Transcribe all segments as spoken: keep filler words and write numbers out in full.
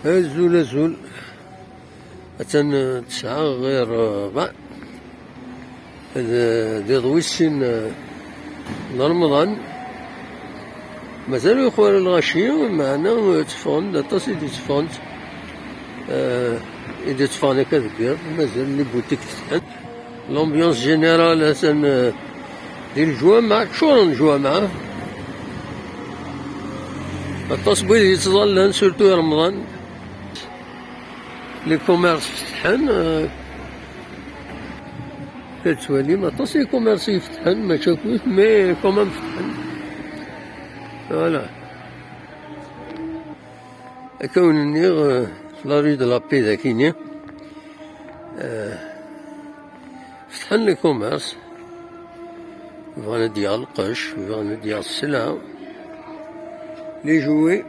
Azul, azul. Atan, eh, tesɛa ɣir rebɛa. D, d iḍ wis sin, eh, n Remḍan. Mazal ur yuɣ ara lɣaci, meɛna, eh, tteffɣen-d, aṭas i d-itteffɣen. Eh, i d-itteffɣen akka deg yiḍ, mazal les boutiques fetḥen. L'ambiance générale atan, eh, di leǧwameɛ, ččuren leǧwameɛ. Aṭas n wid yettẓallan, surtout i Remḍan. Les commerces fetḥen, eh, ad twalim aṭas n les commerces i ifetḥen, mačči akk, mais quand même fetḥen. Voilà. Akka wen-nniɣ, eh, la rue de la Paix dagini. Eh, fetḥen les commerces. Bɣan ad d-yaɣ lqecc, bɣan ad d-yaɣ sselɛa. Les jouets.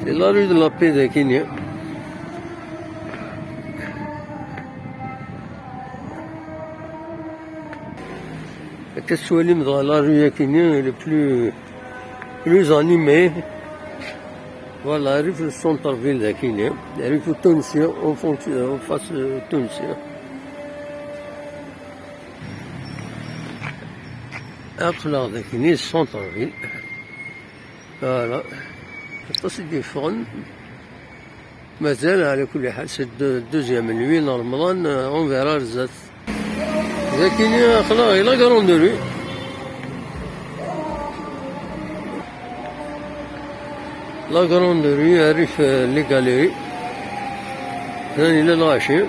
C'est la rue de la Paix dagini. Akka tettwalim dɣa la rue akini, le plus, plus animé. Voilà, arrive le centre-ville dagini. Arrive Tunsi, en fonction, en face de Tunsi. Aql-aɣ dagini centre-ville. Voilà. Aṭas i d-yeffɣen. Mazal, ɛla kulli ḥal, c'est le deuxième nuit n Remḍan, euh, on verra ar zdat. Dagini aql-aɣ i la grande rue. La grande rue, arrive, euh, les galeries. Là, il est lâché.